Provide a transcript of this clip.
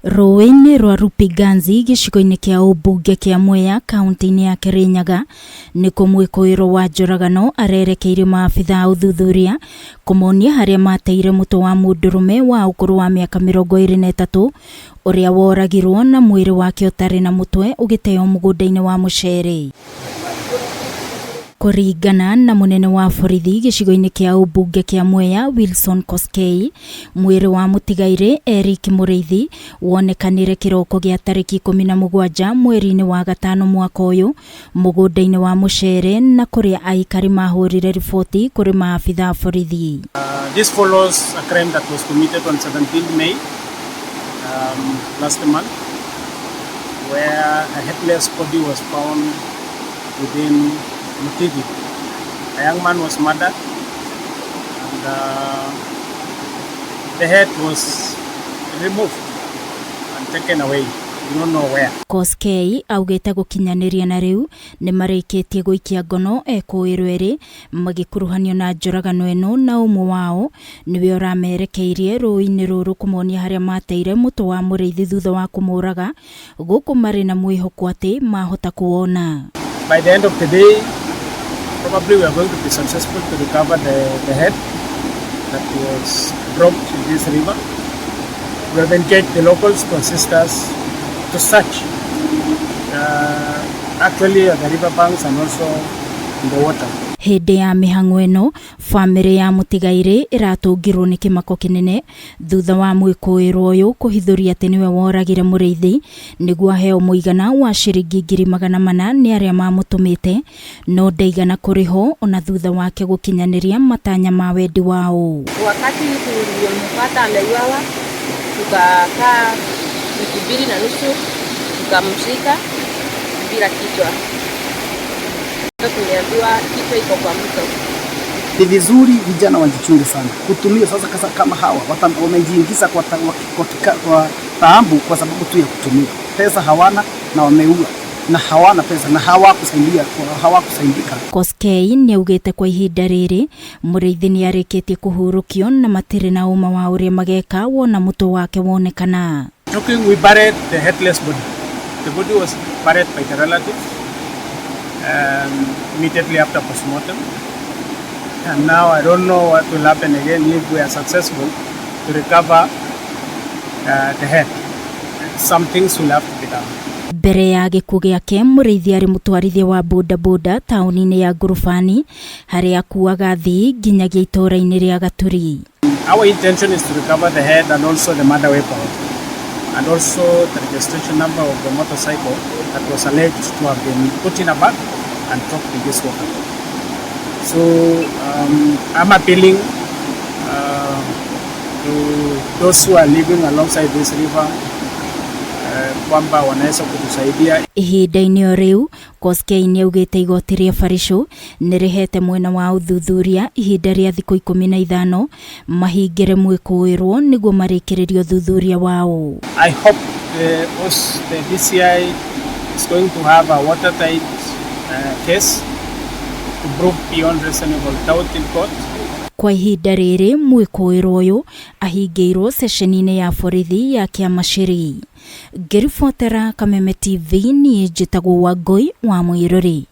Rũũĩ-inĩ rwa Rupiganzi gĩcigo-inĩ kĩa ũmbunge kĩa Mwea kaunti-inĩ ya Kirinyaga nĩkuo mwĩkũĩrwo wa njũragano arerekeirio maabitha a ũthuthuria kũmonia harĩa mateire mũtwe wa mũndũrũme wa ũkũrũ wa mĩaka 23 ũrĩa woragirwo na mwĩrĩ wake ũtarĩ na mũtwe ũgĩteo mũgũnda-inĩ wa mũcere. Kũringana na mũnene wa borithi gĩcigo-inĩ kĩa ũmbunge kĩa Mwea Wilson Koskei, mwĩrĩ wa mũtigairĩ Eric Mũrĩithi wonekanire kĩroko gĩa tarĩki 17 mweri-inĩ wa gatano mwaka ũyũ mũgũnda-inĩ wa mũcere na kũrĩa aikari mahũrire riboti kũrĩ maabitha a borithi. This follows a crime that was committed on 17th May last month, where a headless body was found within Mutithi. A young man was murdered, and the head was removed and taken away. We don't know where. Koskei augĩte gũkinyanĩria na rĩu nĩ marĩkĩtie gũikia ngono ekũĩrwo erĩ magĩkuruhanio na njũragano ĩno na ũmwe wao nĩwe ũramerekeirie rũĩ-inĩ rũrũ kũmonia harĩa mateire mũtwe wa Mũrĩithi thutha wa kũmũraga gũkũ marĩ na mwĩhoko atĩ mahota kuwona. By the end of the day, probably we are going to be successful to recover the head that was dropped in this river. We have engaged the locals to assist us to search actually at the river banks and also in the water. Hĩndĩ ya mĩhang'o ĩno bamĩrĩ ya mũtigairĩ ĩratũngirwo nĩ kĩmako kĩnene thutha wa mwĩkũĩrwo ũyũ kũhithũria atĩ nĩwe woragire Mũrĩithi nĩguo aheo mũigana wa ciringi 400,000 nĩ arĩa mamũtũmĩte no ndaigana kũrĩhwo ona thutha wake gũkinyanĩria matanya ma wendi wao. Wakati tulimpata ameuawa, tukakaa wiki 2.5 tukamzika bila kichwa. Tumeambiwa kichwa iko kwa mto. Ni vizuri vijana wajichunge sana kutumia sasa kasa kama hawa wamejiingiza kwa taabu kwa sababu tu ya kutumia pesa, hawana na wameua na hawana pesa na hawakusaidika. Koskei nĩaugĩte kwa ihinda rĩrĩ Mũrĩithi nĩarĩkĩtie kũhurũkio na matirĩ na ũma wa ũrĩa mageka wona mũtwe wake wonekana. Talking, we buried the headless body. The body was buried by the relatives immediately after postmortem. And now I don't know what will happen again if we are successful to recover the head. Some things will have to be done. Mbere ya gĩkuũ gĩake Mũrĩithi arĩ mũtwarithia wa bodaboda taũni-inĩ ya Ngurubani harĩa akuaga athii nginyagia itũũra-inĩ rĩa Gaturi. Our intention is to recover the head and also the murder weapon and also the registration number of the motorcycle that was alleged to have been put in a bag and dropped in this water. So I'm appealing to those who are living alongside this river kwamba wanaweza kutusaidia. Ihinda-inĩ o rĩu Koskei nĩaugĩte igoti rĩa Barisho nĩrĩhete mwena wa ũthuthuria ihinda rĩa thikũ 15 mahingĩre mwĩkũĩrwo nĩguo marĩkĩrĩrie ũthuthuria wao. I hope the DCI is going to have a watertight case to prove beyond reasonable doubt in court. Kwa ihinda rĩrĩ mwĩkũĩrwo ũyũ ahingĩirwo ceceni-inĩ ya borithi ya Kĩamacĩri. Ngĩribotera Kameme TV niĩ njĩtagwo Wangũi wa Mwĩrũri.